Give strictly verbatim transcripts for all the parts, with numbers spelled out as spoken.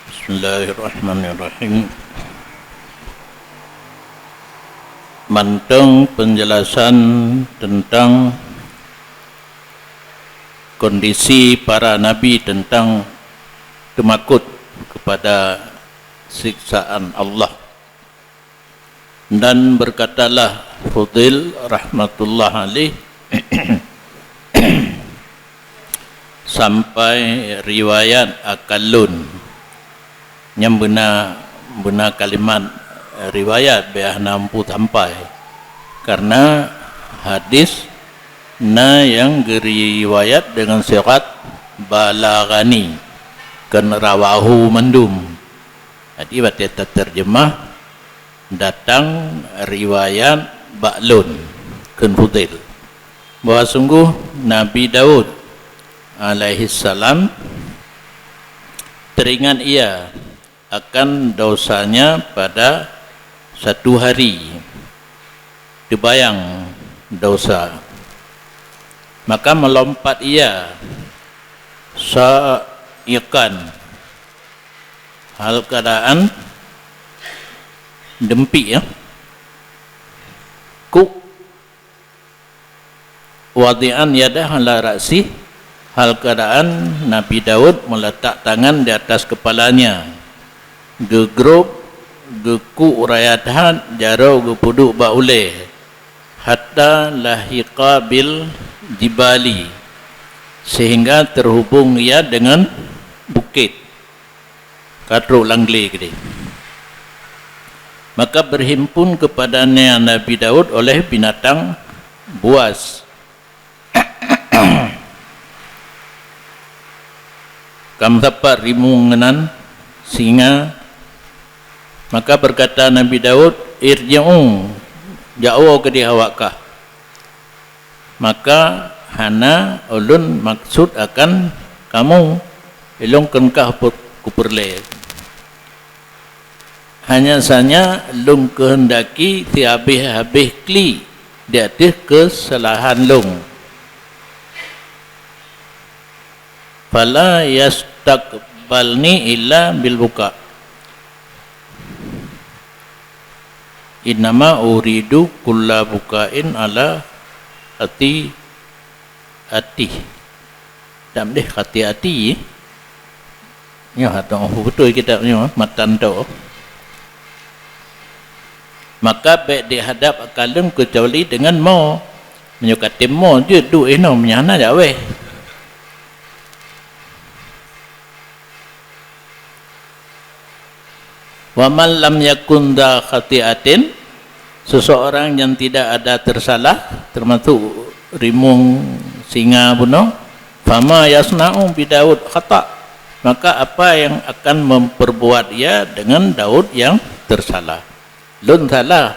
Bismillahirrahmanirrahim. Mantong penjelasan tentang kondisi para nabi tentang teumakot kepada siksaan Allah. Dan berkatalah Fudail rahmatullah alaih, sampai riwayat akan lôn. Nyang beuna, beuna kalimat riwayat, bèk hana mampu sampai. Karena hadis na nyang geuriwayat deungon sigat balaghani, kon rawahu mandum. Jadi, watèe tateurjeumah, datang riwayat bak lôn, kheun Fudail, bahwa sungguh Nabi Daud alaihissalam teringat ia akan dosanya pada satu hari, teubayang dosa, maka melompat ia sa'iqan, hal keadaan deumpik, ya. Kuk, wadi'an yadah ala ra'sih, hal keadaan Nabi Daud meletak tangan di atas kepalanya. Geugrob, geukuk raya that, jaroe geupeuduek bak ulèe, hatta lahiqa bil jibali, sehingga terhubung ia dengan bukit. Ka trok lam glé keudéh. Maka berhimpun kepadanya Nabi Daud oleh binatang buas. Ka meusapat rimueng nan, singa. Maka berkata Nabi Daud, "Irji'u, jak woe keudéh awak kah." Maka hana ulôn maksud akan kamoe, ilôn kheun kah kupeureulèe. Hanya saja lôn keuheundaki sihabéh-habéh klik di ateueh keusalahan lôn. Fala yastaqbalni illa bil buka. Innama uridu kulla bukain ala ati atih. Tam deh hati-hati. Nyoe hatoe beutôi kitab nyoe, matan tu. Maka bèk dihadab akan lôn keucuali deungon mo. Meunyoe ka tem mo jeuet duek inoe, meunyoe hana jak wéh. Wa man lam yakun dza khati'atin, seseorang yang tidak ada tersalah, termasuk rimueng singa bunoe, fama yasna'u bi Daud khata', maka apa yang akan memperbuat ia dengan Daud yang tersalah? Lôn salah,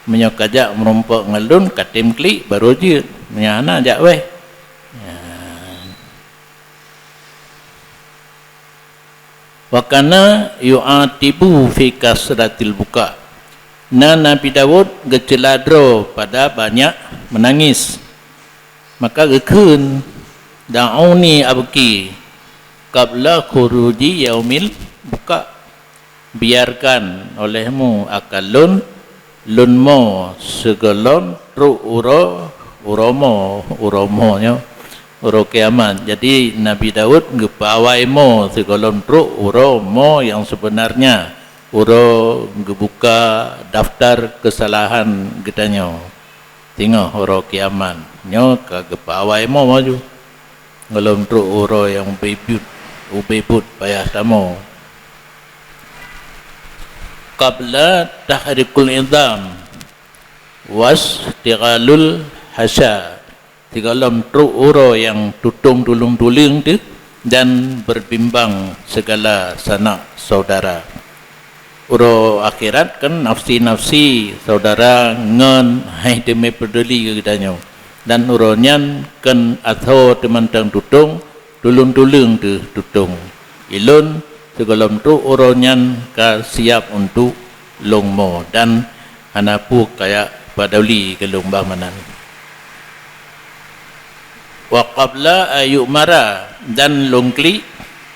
meunyoe ka jak meurumpok ngon lôn, ka tem klik, barô jeuet, meunyoe hana, jak wéh. Nyan. Wa kana yu'atibu fi kasratil buka. Na Nabi Daud geuceula droe pada banyak meunangis. Maka geukheun, "Da'uni abki qabla khuruji yaumil buka." Biarkan olehmu akan lôn, lôn mo sigohlom trok uroe, uroe mo, uroe mo nyoe, uroe kiamat. Jadi, Nabi Daud geupeuawai mo sigohlom trok uroe mo nyang seubeunarnya, uroe geubuka daftar keusalahan geutanyoe. Singoh uroe kiamat nyoe ka geupeuawai mo laju. Gohlom trok uroe nyang ubé buet, ubé buet payah tamoe. Qabla tahrikul idham wastighalul hasya. Sigohlom trok uroe nyang tutong tuleueng-tuleueng teuh dan berbimbang segala sanak saudara. Uroe akhirat kan nafsi-nafsi saudara ngon hai teumé peuduli keu geutanyoe. Dan uroe nyan kan atho teumantong tutong, tuleueng-tuleueng teuh tutong. Ilôn sigohlom trok uroe nyan ka siap untuk lôn mo dan hana peue kayak paduli keu lôn bah meunan. Wa qabla ayyumara, dan lôn klik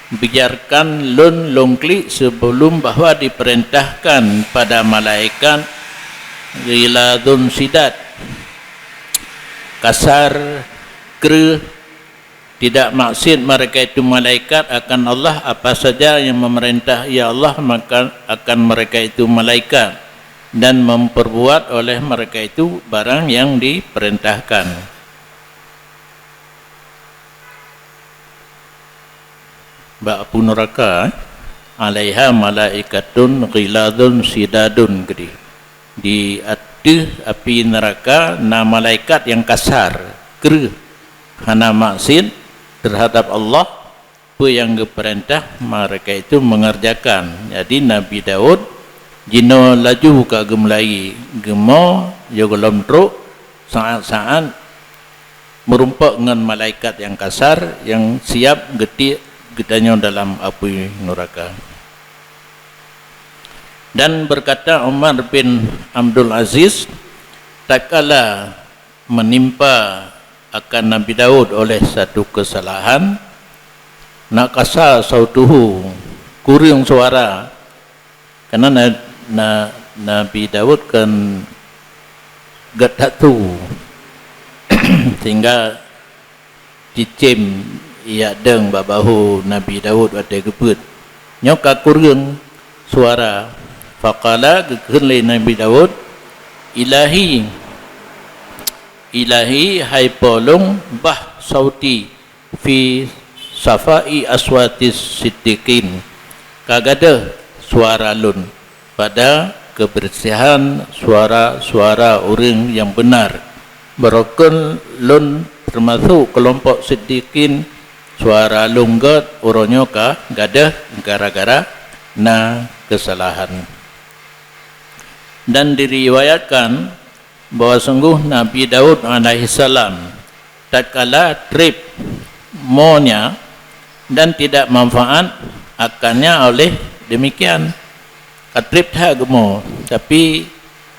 Biarkan lôn lôn klik sebelum bahwa diperintahkan pada malaikat ghilazun syidad, kasar, kreuh, tidak maksiat mereka itu malaikat akan Allah, apa saja yang memerintah ia Allah maka akan mereka itu malaikat, dan memperbuat oleh mereka itu barang yang diperintahkan. Bak api neuraka, eh, alaiha malaikatun ghilazun syidadun, geudeh. Di ateueh api neuraka na malaikat nyang kasar, kreueh, hana maksiat terhadap Allah, peue nyang geupeurintah mereka itu mengerjakan. Jadi Nabi Daud jinoe laju ka geumeulari, geumo, yoh gohlom trok, saát-saát meurumpok ngon malaikat nyang kasar nyang siab geutiek geutanyoe dalam api neuraka. Dan berkata Umar bin Abdul Aziz, tatkala menimpa akan Nabi Daud oleh satu kesalahan, naqasa sautuhu, kureueng suara, karena na, na, Nabi Daud kan gét that su, sehingga cicém jak deueng bak bahu Nabi Daud watée geubeuet. Nyoe ka kureueng suara. Faqala, geukheun lé Nabi Daud, "Ilahi, ilahi, hai Po lôn, bah sauti fi safai aswatis siddiqin, ka gadôh suara lôn pada kebersihan suara-suara ureuëng nyang beunar. Barokon lôn teumasok keulompok siddiqin, suara lôn gét uroe nyoe ka gadôh gara-gara na keusalahan." Dan diriwayatkan bahwa sungguh Nabi Daud alaihissalam tatkala treb monya dan tidak manfaat akannya oleh demikian. Ka treb that geumo, tapi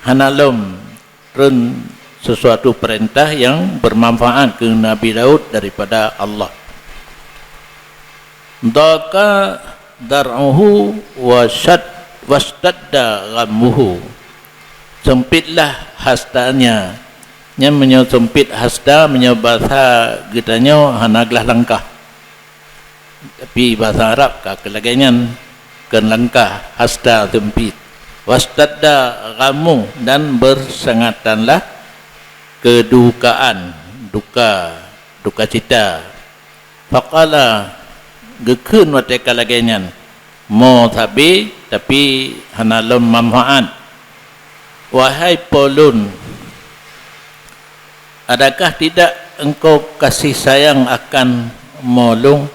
hana lom treun sesuatu perintah yang bermanfaat keu Nabi Daud daripada Allah. Dhaqa dhar'uhu wa syad-, washtadda ghammuhu. Sempitlah hastanya. Nyan meunyoe sempit hasta, meunyoe basa geutanyoe hana glah langkah. Tapi basa Arab ka keu lagée nyan, kheun langkah, hasta sempit. Washtadda ghammu, dan bersengatanlah kedukaan, duka, duka cita. Faqala, geukheun watée ka lagée nyan, mo sabe, tapi hana lom manfaat. Wahai Po lôn, adakah tidak engkau kasih sayang akan mo lôn?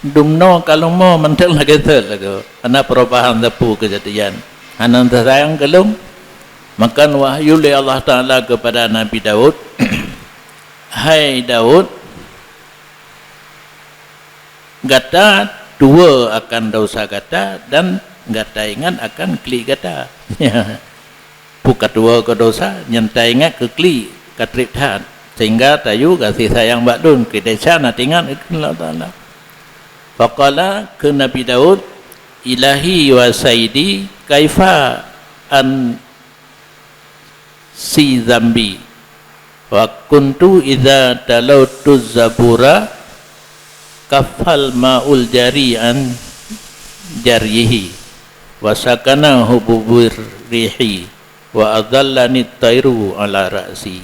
Dumnoe ka lôn mo mantong lagée that lagoe, hana perubahan sapeue keujadian. Hana teusayang keu lôn? Maka wahyu lé Allah Taala kepada Nabi Daud, "Hai Daud, gata tuwoe akan desya gata dan gata ingat akan klik gata." Peue ka tuwoe keu desya, nyan taingat keu klik ka treb that, sehingga tayue gaséh sayang bak lôn, keu desya na teuingat keu Allah Taala. Faqala, kheun Nabi Daud, "Ilahi wa sayyidi, kaifa an si zambi. Wa kuntu idza talautu zabura, kaffal ma'ul jari an jaryihi, wa sakana hububur rihi, wa adallani tairu ala ra'si,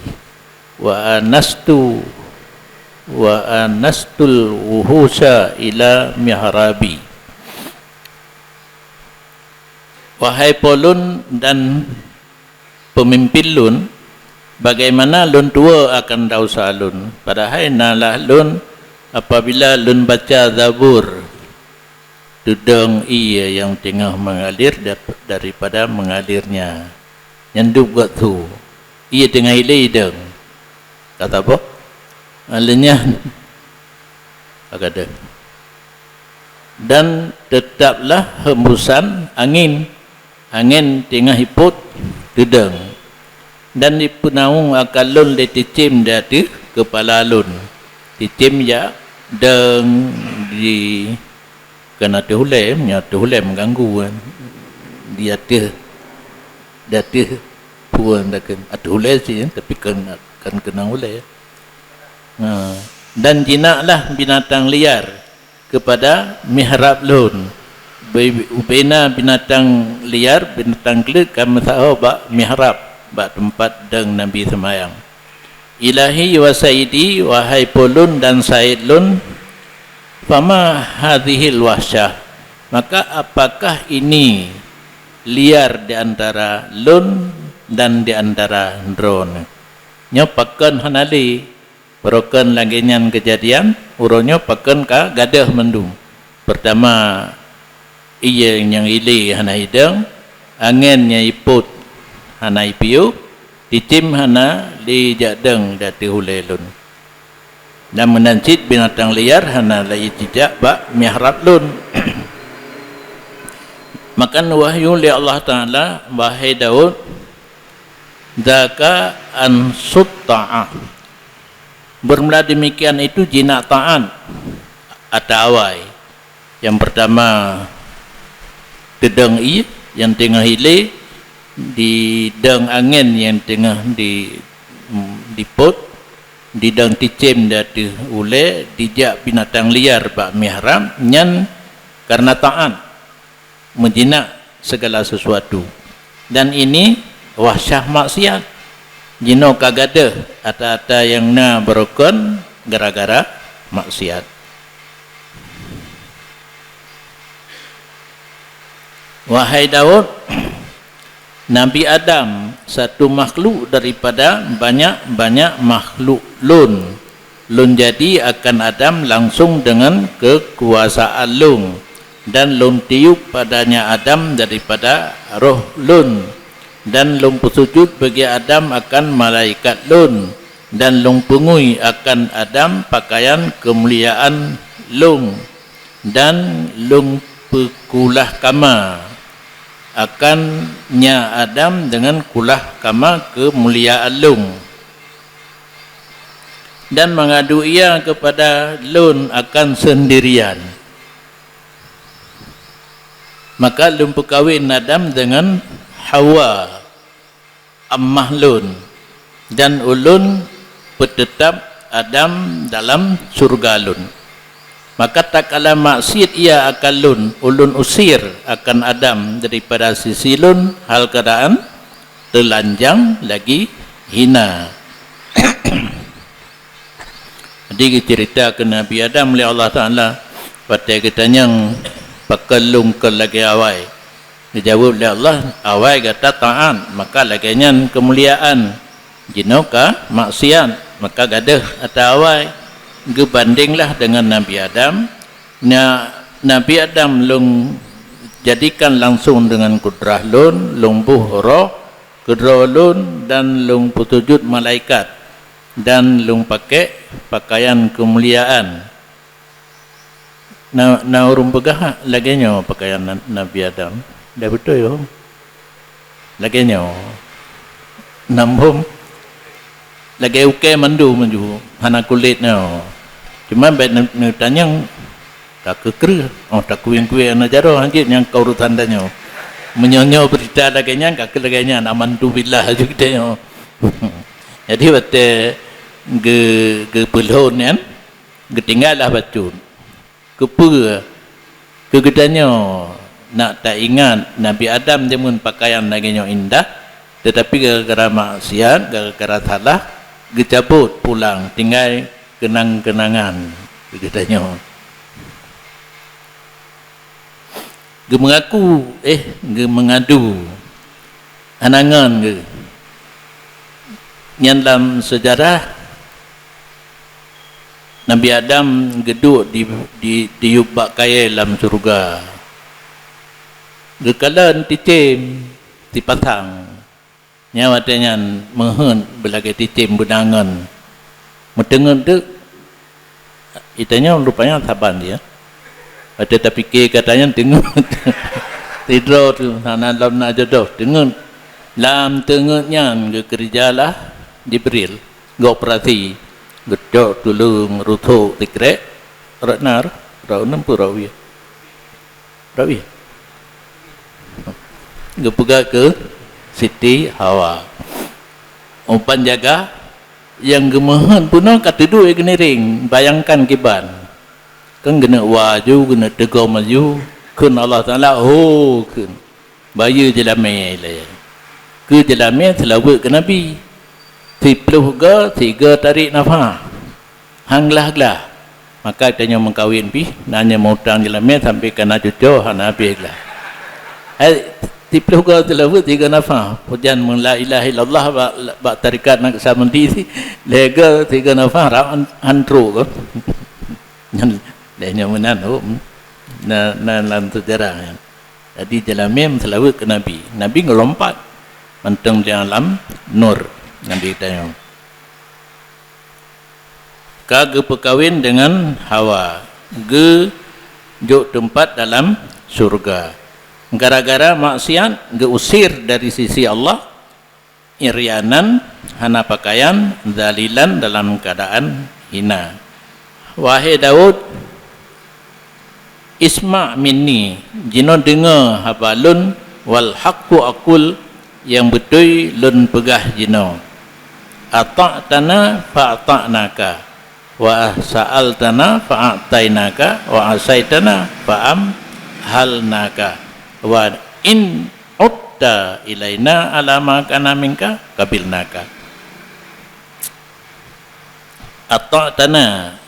wa anastu, wa anastul wuhusha ila mihrabi." Wahai Po lôn dan peumimpén lôn, bagaimana lôn tuwoe akan desya lôn, padahai na lah lôn apabila lôn baca Zabur, teudong ié nyang teungoh meungalir dap-, daripada meungalirnya. Nyan dub gét su, ié teungoh ilée idong. Ka saboh? Lheueh nyan, ka gadôh. Dan tetaplah hembusan angin. Angén teungoh ipot, teudong. Dan jipeunaung akan lôn lé cicém di ateueh keupala lôn. Cicém jak dong di Kan ateueh ulèe, meunyoe ateueh ulèe meuganggu, kan. Di ateueh, di ateueh phôn dah kan. Ateueh ulèe sih, tapi kan, kan keunong ulèe. Ha. Dan jinaklah binatang liar kepada mihrab lôn. Be-, ubena binatang liar, binatang kleuet ka meusaho bak mihrab, bak teumpat deueng Nabi seumayang. Ilahi wa sayyidi, wahai Po lôn dan said lôn, fama hadzihil wahsyah, maka apakah ini liar di antara lôn dan di antara droeneuh? Nyoe pakon hana lé, pakon lagèe nyan keujadian, uroe nyoe pakon ka gadôh mandum. Peurtama, ie nyang ilé hana idong, angén nyang ipot hana ipiôh, cicém hana lé jak dong di ateueh ulèe lôn. Dan meunan cit binatang liar hana lé jijak bak mihrab lôn. Maka neuwahyu lé Allah Taala, wahai Daud, dzaka ansut ta'ah. Bermula demikian itu jinak taat ata awai. Nyang peurtama, teudong ie nyang teungoh ilé, didong angén nyang teungoh di, dipot, didong cicém di ateueh ulèe, dijak binatang liar bak mihrab, nyan kareuna taat. Meujinak segala sesuatu. Dan ini wahsyah maksiat. Jinoe ka gadôh ata-ata nyang na beurukon gara-gara maksiat. Wahai Daud, Nabi Adam satu makhluk daripada banyak-banyak makhluk lôn. Lôn jadi akan Adam langsung deungon keukuasaan lôn, dan lôn tiup padanya Adam daripada roh lôn, dan lôn peusujut bagi Adam akan malaikat lôn, dan lôn peungui akan Adam pakaian keumuliaan lôn, dan lôn peukulah kama akan nya Adam deungon kulah kama keumuliaan lôn. Dan mengadu ia kepada lôn akan sendirian. Maka lôn peukawen Adam deungon Hawa, amah lôn, dan ulôn peuteutab Adam dalam syeuruga lôn. Maka tatkala maksiat ia akan lôn, ulôn usir akan Adam daripada sisi lôn hal keuadaan teulanjang lagi hina. Jadi geuceurita keu Nabi Adam lé Allah Taala, watèe geutanyong, "Pakon lôn kon lagèe awai?" Geujaweueb lé Allah, "Awai gata taat, maka lagèe nyan keumuliaan. Jinoe ka maksiat, maka gadôh ata awai." Geubandenglah deungon Nabi Adam, Na-, Nabi Adam lôn jadikan langsung deungon kudrah lôn, lôn boh roh keudroe lôn, dan lôn peusujut malaikat, dan lôn pakèk pakaian keumuliaan. Na, na ureueng peugah lagèe nyoe pakaian Na-, Nabi Adam. Dah beutôi, oh. Lagèe nyoe. Nam hom. Lagèe ukèe mandum laju, hana kulét nyoe. Cuma bèk neu-, neutanyong, ka keu kreueh. Oh, takueng-kueng aneuk jaroe, hanjeuet nyang ka urusan tanyoe. Meunyoe nyoe beurita lagèe nyan, ka keu lagèe nyan, amantubillah laju geutanyoe. Jadi, watèe geu-, geupeulhon nyan, geutinggai lah bacut. Keupeue? Keu geutanyoe nak taingat Nabi Adam jameun pakaian lagèe nyoe indah, teutapi gara-gara maksiat, gara-gara salah, geucabot pulang, tinggai keunang-keunangan keu geutanyoe. Geumeungaku, eh, geumeungadu. Hana ngon geuh. Nyan lam seujarah, Nabi Adam geuduek di, di, ditiup bak kayèe lam syeuruga. Geukalon cicém sipasang. Nyan watèe nyan meuheuet beulagèe cicém beunangon. Meuteungeut teuk, geutanyoe rupanya saban jih, ya. Watèe tapike gata nyan teungeut. Sidroe tu, hana lom na jodoh, teungeut. Lam teungeut nyan geukeureujalah Jibril, geuoperasi, geucok tuleueng, rusok, sikrek, rot na, rot uneum peue rot wie. Rabi. Geupeugah keu Siti Hawa. Upan jaga nyang geumeuheuet peunoh ka teuduek geuniring, bayangkan kiban. Kan geuneuk wa aju, geuneuk teugom aju, kheun Allah Taala, "Ho," kheun. Bayeue jeulamé ilée. Keu jeulamé seulaweuet keu Nabi. Siploh goe, sigoe tarék nafah. Han glah-glah. Maka tanyoe meukawen pih, na nyang meu-utang jeulamé sampoe ka na cucoe hana habéh glah. Hai, siploh goe seulaweuet, sigoe nafah. Pujan meu la ilaha illallah bak, bak tarekat Naqsabandi, lhée goe, sigoe nafah, rab han, han trok goe. Nyan, lhée nyoe meunan, oh, na, na lam seujarah nyan. Jadi, jeulamé meuseulaweuet keu Nabi. Nabi geulompat mantong di alam nur. Nabi tanyoe ka geupeukawen deungon Hawa, geujok teumpat dalam syurga. Gara-gara maksiat geuusir dari sisi Allah, iryanan, hana pakaian, dzalilan, dalam keuadaan hina. Wahai Daud, isma' minni, jinoe deungoe haba lôn, wal haqqu aqul, nyang beutôi lôn peugah jinoe. Ata'tana fa ata'naka, wa sa'altana fa a'tainaka, wa asaitana fa amhalnaka, wa in utta ilaina ala ma kana minka qabilnaka. Ata'tana,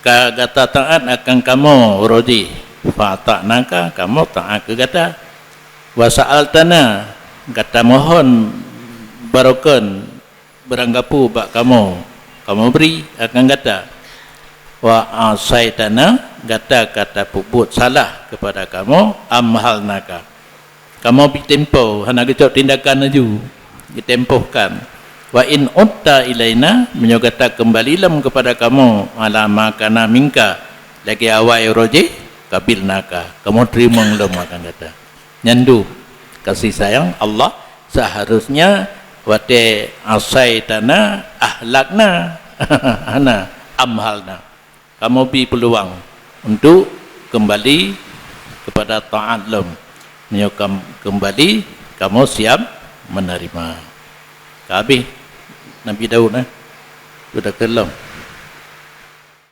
ka gata taát akan kamoe uroe jih, fa ata'naka, kamoe taát keu gata. Wa sa'altana, gata mohon barokon, beurangkapeue bak kamoe, kamoe bri akan gata. Wa asaitana, gata ka tapeubuet salah keupada kamoe, amhalnaka, kamoe bri tempo, hana geucok tindakan laju, geutempohkan. Wa in utta ilaina, meunyoe gata keumbali lom keupada kamoe, ala ma kana minka, lagée awai uroe jih, qabilnaka, kamoe teurimong lom akan gata. Nyan dum kasih sayang Allah, seharusnya watée asaitana, ahlakna, hana, amhalna. Kamoe bi peuluang untuk keumbali keupada taát lom. Meunyoe kam-, keumbali, kamoe siab meunarima. Ka habéh Nabi Daud, eh? Sudah keulom.